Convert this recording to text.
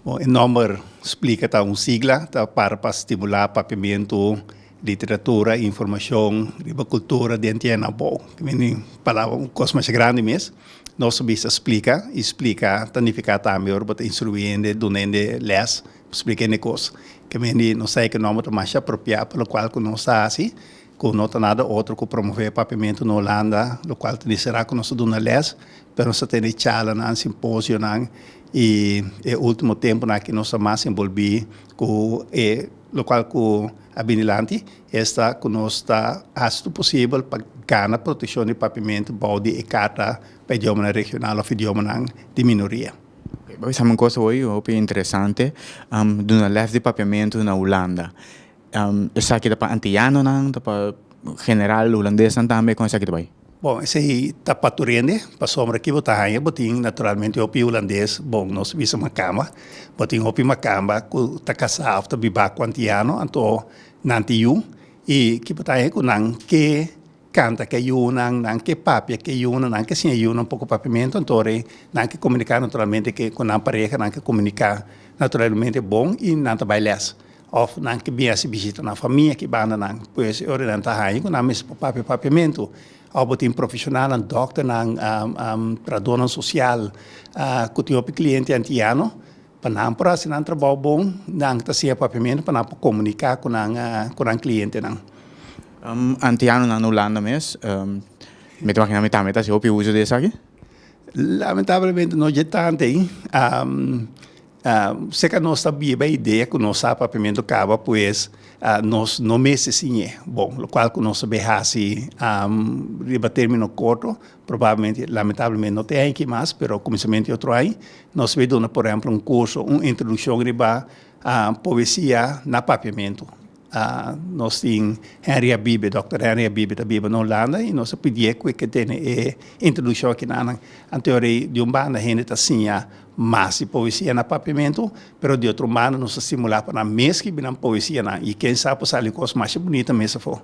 Bon, e nòmber Splika ta un sigla, ta para pa stimulá papiamentu, literatura i informashon riba kultura den Antiana Abou. Ki mende palabra un kos masha grandi mes. Nos a bisa splika i splika ta nifiká tambe ora bo ta instruí hende, duna hende lès, splika hende kos. Ki mende nos sa ku e nòmber ta masha apropiá pa lokual ku nos ta hasi, ku no ta nada otro ku promové papiamentu na Hulanda, lokual ta niserá ku nos ta duna lès, pero nos ta tene charlanan, simposionan. I e último tempunan aki nos ta mas enbolbí ku e lokual ku a bini dilanti, esta ku nos ta hasi tur posibel pa gana protekshon di papiamentu bou di e karta pa idiomanan regional òf idiomanan di minoria. Bo bisa mi un kos hoy hopi interesante, duna lès di papiamentu na Hulanda. Esaki ta pa antiyanonan, ta pa general hulandesnan tambe, kon esaki ta bai? Bon, esei ta pa tur hende, pasobra ki bo ta haña bo tin naturalmente hopi hulandes, bon nos bisa makamba, bo tin hopi makamba ku ta kasá òf ta bibá ku antiyano, anto nan tin yu, i ki bo ta haña ku nan ke kanta ku e yunan, nan ke papia ku e yunan, nan ke siña e yunan un poko papiamentu, anto ora nan ke komuniká naturalmente ku nan pareha, nan ke komuniká naturalmente bon i nan ta bai lès. Of nan ke bin hasi bishita nan famia ki banda nan. Pues e ora nan ta haña ku nan mester por papia papiamentu. Of bo tin profeshonalnan, dòkternan, trahadónan sosial ku tin hopi kliente antiano, pa nan por hasi nan trabou bon, nan ta siña papiamentu pa nan por komuniká ku nan ku nan klientenan. Antianonan na Hulanda mes, mi ta imaginá mi tambe ta hasi hopi uso di esaki? Lamentablemente no dje tantu ei. Seka nos ta biba e idea ku nos sa papiamentu kaba pues nos no mester siñ'é. Bon, lokual ku nos ta bay hasi riba término korto, probablemente, lamentablemente no ta e aña aki mas, pero kuminsamentu di otro aña, nos ta bay duna por ehèmpel un kurso, un introdukshon riba poesia na papiamentu. Nos tin Henry Habibe, Dòkter Henry Habibe ta biba na Hulanda i nos a pidié ku e ke tene e introdukshon aki na nan. Anto ora ei di un banda hende ta siña mas di poesia na papiamentu, pero di otro banda nos ta stimulá pa nan mes skibi nan poesianan i ken sa por sali kos masha bunita mes afó.